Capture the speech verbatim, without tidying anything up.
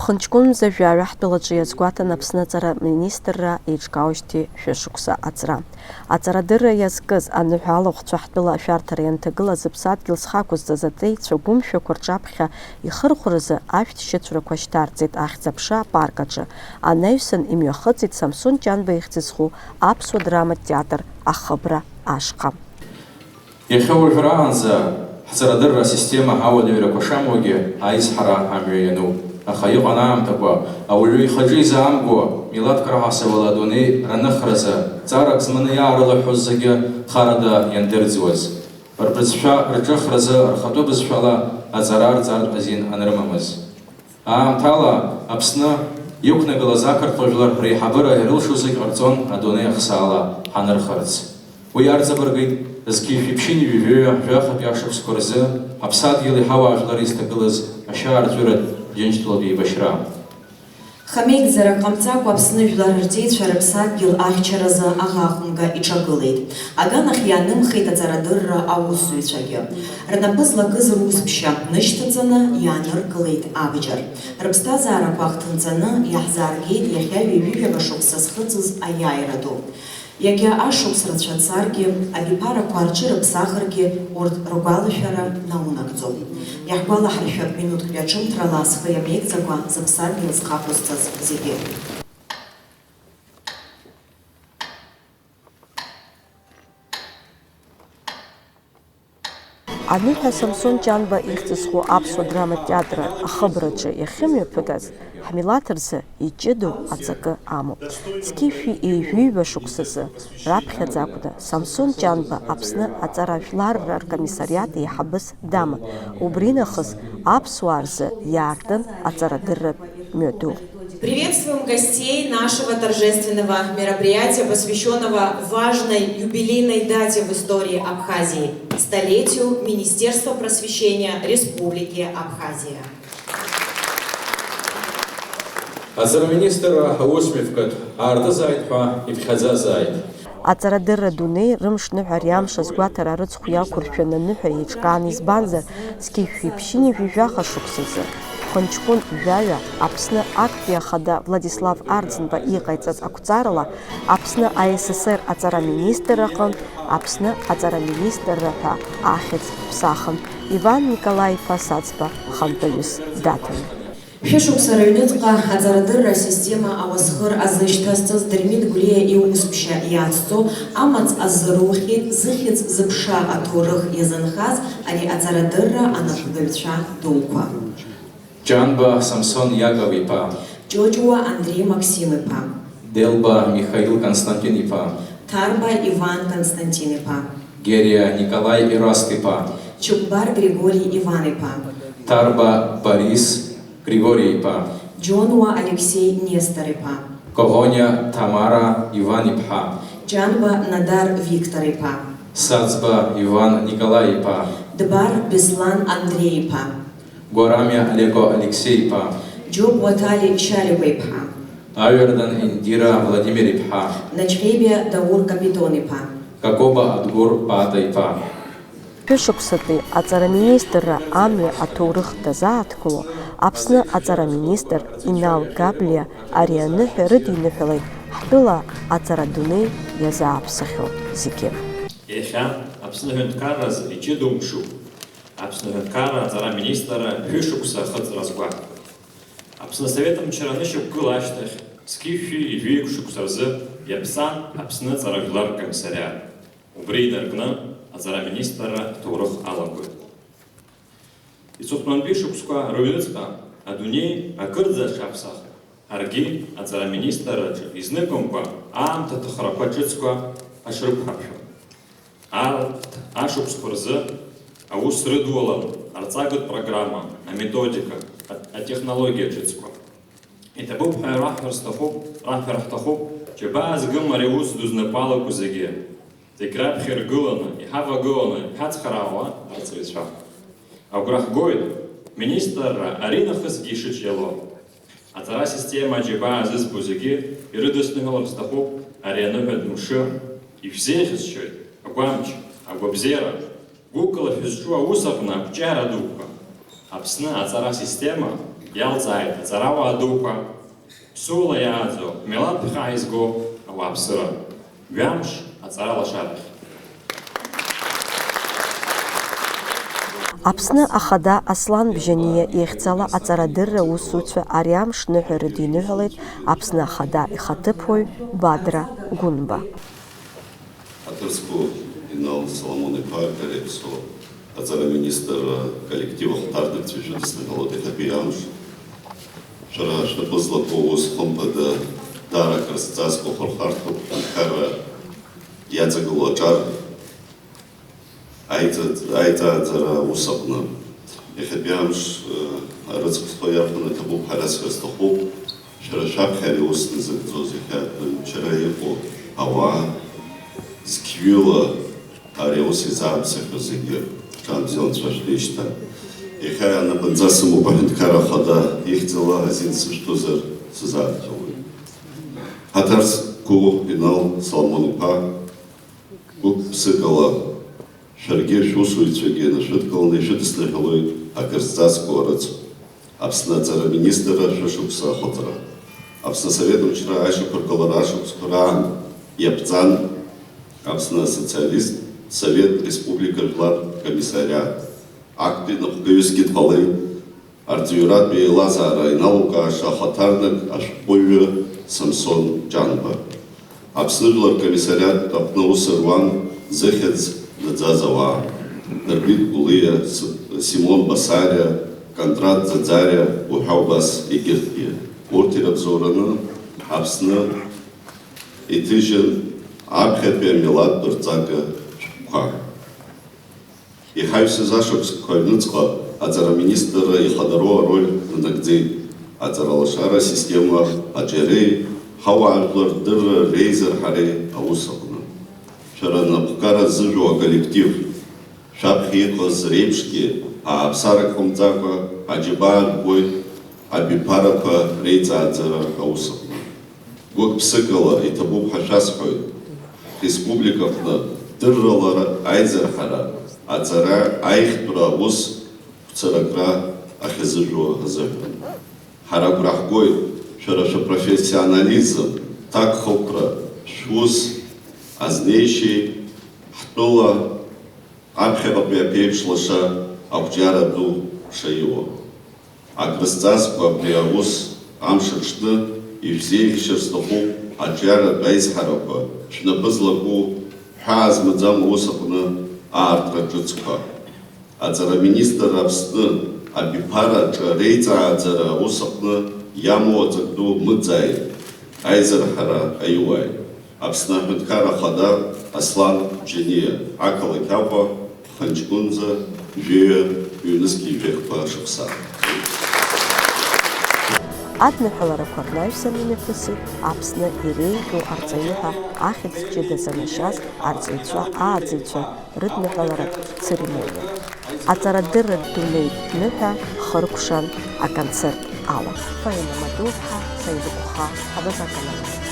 Хынҷкәынмза жәаҩа ҳтәылаҿы иазгәаҭан Аԥсны аҵара министрра еиҿкаауеижьҭеи шәышықәса аҵра. Аҵарадырра иазкыз аныҳәа алахәцәа ҳтәыла ашәарҭара ианҭагылаз аԥсадгьыл зхы ақәызҵаз аҵеицәа гәымшәақәа рҿаԥхьа ихырхәаразы ашәҭшьыцәрақәа шьҭарҵеит Ахьӡ-аԥша апарк аҿы. Анаҩсан имҩахыҵит Самсон Ҷанба ихьӡ зху аԥсуа драматә театр ахыбра ашҟа. Иахьа уажәраанӡа ҳҵарадырра асистема ауадаҩрақәа шамуагьы аизҳара амҩа иануп, аха иҟан аамҭақәа, ауаҩы ихаҿы изаамго, милаҭк раҳасабала адунеи раныхразы ҵарак зманы иаарылыҳәҳәоз зегьы харада иандырӡуаз, рбызшәа, рҿыхразы рхатәы бызшәала аҵара рҵартә азин анрымамыз. Аамҭала Аԥсны иқәнагылаз ақырҭуа жәлар реиҳабыра ирылшо зегь ҟарҵон адунеи ахсаала ҳанырхарц. Уи арҵабыргит зқьи жәшәи ԥшьынҩажәи жәаҩа жәахатәи ашықәсқәа рзы ҳаԥсадгьыли ҳауаажәлари зҭагылаз ашьаарҵәыратә Џьынџьтәылатә еибашьра. Хамеигӡарак ҟамҵакәа Аԥсны жәлар рҵеицәа рыԥсадгьыл ахьчаразы аӷа хәымга иҿагылеит. Аганахь иаанымхеит аҵарадырра аусзуҩцәагьы. Рнапы злакыз русԥшьа нышьҭаҵаны иааныркылеит абџьар. Рыԥсҭазаарақәа ахҭынҵаны иаҳзааргеит иахьа ҩажәи жәаба шықәса зхыҵыз аиааира ду. Иагьа ашықәс рацәа царгьы, абиԥарақәа рҽырыԥсахыргьы, урҭ ргәалашәара наунагӡом. Иаҳгәалаҳаршәап минуҭк ҩаҿымҭрала зхы иамеигӡакәа зыԥсадгьыл зхы ақәызҵаз зегьы. Аныҳәа Самсон Ҷанба ихьӡ зху аԥсуа драматә театр ахыбраҿы иахьымҩаԥыгаз, ҳмилаҭ рзы иҷыдоу аҵакы амоуп. Зқьи жәшәи ҩажәи жәаҩа шықәсазы раԥхьаӡа акәны Самсон Ҷанба Аԥсны аҵара жәларра ркомиссариат еиҳабыс даман. Убри нахыс аԥсуаа рзы иаартын аҵарадырратә мҩаду. Приветствуем гостей нашего торжественного мероприятия, посвящённого важной юбилейной дате в истории Абхазии, столетию Министерства просвещения Республики Абхазия. Аҵара министр аусмҩаԥгатә аартызааит ҳәа иԥхьаӡазааит. Аҵарадырра дунеи рымшныҳәа ари амш азгәаҭара арыцхә иақәыршәаны аныҳәа еиҿкаан, избанзар, зқьи жәшәи ԥшьынҩажәи жәаха шықәсазы, Хынҷкәын жәаҩа, Аԥсны актәи ахада Владислав Арӡынба иҟаиҵаз ақәҵарала, Аԥсны А С С Р аҵара министр аҟынтә Аԥсны аҵара министрра ҳәа ахьӡ ԥсахын, Иван Николаи-иԥа Саӡба хантәаҩыс даҭаны. Шәышықәса рыҩныҵҟа аҵарадырра асистема ауасхыр азышьҭазҵаз Дырмит Гәлиа иусԥшьа иацҵо амаҵ азырухьеит зыхьӡ-зыԥша аҭоурых иазынхаз ари аҵарадырра анапхгаҩцәа дуқәа. Ҷанба Самсон Иаков-иԥа. Ҷоҷуа Андреи Максим-иԥа. Делба Михаил Константин-иԥа. Ҭарба Иван Константин-иԥа. Гериа Николаи Ераст-иԥа. Чықәбар Григорий Иван-иԥа. Ҭарба Борис Григорий-иԥа. Џьонуа Алексеи Нестор-иԥа. Коӷониа Тамара Иван-иԥҳа. Ҷанба Надар Виктор-иԥа. Саӡба Иван Николаи-иԥа. Дбар Беслан Андреи-иԥа. Гәарамиа Алеко Алексеи-иԥа. Џьоуп Уаҭали Шьаликәа-иԥҳа. Аҩардан Индира Владимир-иԥҳа. Наҷҟьебиа Даур Капитон-иԥа. Какоба Адгәыр Паата-иԥа. Шәышықәсатәи аҵара министрра амҩа аҭоурых дазааҭгыло, Аԥсны аҵара министр Инал Габлиа ари аныҳәа рыдиныҳәалеит ҳтәыла аҵара дунеи иазааԥсахьоу зегьы. Иахьа Аԥсны аҳәынҭқарразы иҷыдоу мшуп. Аԥсны аҳәынҭқарра аҵара министрра шәышықәса ахыҵра азгәаҭо. Аԥсны Асовет мчра анышьақәгыла ашьҭахь, зқьи жәшәи ҩажәи шықәса рзы иаԥҵан Аԥсны аҵара жәлар ркомиссариат. Убри инаркны аҵара министрра аҭоурых алагоит. Иҵыхәтәантәи шықәсқәа рыҩныҵҟа адунеи акырӡа аҽаԥсахит. Ҳаргьы аҵара министрраҿы изныкымкәа аамҭа аҭахрақәа ҿыцқәа аҽрықәҳаршәон. Арҭ ашықәсқәа рзы аус рыдулан арҵагатә программа, аметодика, а-, атехнологиа ҿыцқәа. Иҭабуп ҳәа раҳҳәар сҭахуп, раҳҳәар ҳҭахуп, џьабаа згым ари аус ду знапы алаку зегьы. Зегь раԥхьа иргыланы, иҳавагыланы иҳацхраауа арҵаҩцәа. Агәра ҳгоит, министрра аринахысгьы ишыҿиало. Аҵара асистема аџьабаа зызбо зегьы ирыдысныҳәалар сҭахуп ари аныҳәатә мшы. Ишәзеиӷьасшьоит агәамч, агәабзиара, гәыкала шәызҿу аус аҟны ақәҿиара дуқәа. Аԥсны аҵара асистема Иалҵааит аҵарауаа дуқәа, ԥсуала иааӡо, милаҭ ԥхьа изго ауааԥсыра, ҩамш аҵара лашарахь. Аԥсны Ахада Аслан Бжьаниа ихьӡала аҵарадырра аусзуҩцәа ари амш ныҳәа рыдиныҳәалеит Аԥсны Ахада ихаҭыԥуаҩ Бадра Гәынба. Ҳаҭыр зқәу Инал Соломон-иԥа, Калеԥсо аҵара министр, аколлектив ахәҭарнакцәа шәыдысныҳәалоит иахьатәи амш. Шәара шәнапы злаку аус, хымԥада, даара акрызҵазкуа хырхарҭоуп, аҳәынҭқарра иаҵагылоу аҿар аиҵа-, аиҵааӡара аус аҟны. Иахьатәи амш, э, арыцхә схы иархәаны иҭабуп ҳәа расҳәар сҭахуп. Шәара шәаԥхьа ари аус назыгӡоз, иахьа Очамчыра иҟоу ауаа зқьҩыла ари аус изааԥсахьоу зегьы, ҽаанбзиала анцәа шәнеишьҭа. Иахьа анапынҵа сымоуп аҳәынҭқарра ахада ихьӡала азин сышәҭозар сзааԥхьауеит. Ҳаҭыр зқәу Инал Соломон-иԥа, гәык-ԥсыкала шәаргьы шәусуҩцәагьы нашәыдкыланы ишәыдысныҳәалоит акрызҵазкуа арыцхә. Аԥсны аҵара министрра шәышықәса ахыҵра. Аԥсны Асовет мчра аишьақәыргылара ашықәсқәа раан иаԥҵан Аԥсны Асоциалисттә Совет Республика Жәлар Ркомиссариат. Актәи напхгаҩысгьы дҟалеит арҵаҩратә еилазаара иналукааша ахаҭарнак ашәҟәыҩҩы Самсон Ҷанба. Аԥсны Жәлар Ркомиссариат аҟны аус руан зыхьӡ наӡаз ауаа, Дырмит Гәлиа, С-, Симон Басариа, Кондрат Ӡаӡариа уҳәа убас егьырҭгьы. Урҭ ирыбзоураны Аԥсны иҭыжьын аԥхьатәи амилаҭтә рҵага шәҟәқәа. Иҳаҩсыз ашықәсқәа аҩныҵҟа аҵара аминистрра ихадароу ароль нанагӡеит аҵаралашара асистема аҿиареи ҳауаажәлар рдырра реизырҳареи аус аҟны. Шәара анапхгара ззыжәу аколлектив, шәаԥхьа иҟаз реиԥшгьы ааԥсарак ҟамҵакәа аџьабаа рбоит абиԥарақәа реиҵааӡара аус аҟны. Гәык-ԥсыкала иҭабуп ҳәа шәасҳәоит, республика аҟны дыррала аизырҳара, аҵара, аихтәра аус қәцаракра ахьазыжәуа азыҳәан. Ҳара агәра ҳгоит шәара шәапрофессионализм, ҭакхықәра, шәус азнеишьеи ҳтәыла аԥхьаҟатәи аԥеиԥш лаша ақәҿиара ду шаиуа. Акрызҵазкуа абри аус амш аҽны ишәзеиӷьшьар сҭахуп аҿиаратә аизҳарақәа шәнапы злаку ҳәаа змаӡам аус аҟны аартра ҿыцқәа. Аҵара аминистрра Аԥсны абиԥараҿы реиҵааӡара аус аҟны иамоу аҵак ду мыӡааит, аизырҳара аиуааит. Аԥсны Аҳәынҭқарра Ахада Аслан Џьениа, ақалақь Аҟәа, Ҳанҷкәынӡа, жәаҩа ҩнызқь ҩажәи хԥа шықәса. Адныҳәаларақәа рнаҩсан имҩаԥысит Аԥсны иреиӷьу арҵаҩы ҳәа ахьӡ ҷыда занашьаз арҵаҩцәа ааӡаҩцәа рыдныҳәаларатә церемониа. Аҵарадырратә дунеи ныҳәа хыркәшан аконцерт ала. Фаина Матуԥҳа, Саилықәха, Абаза аканал.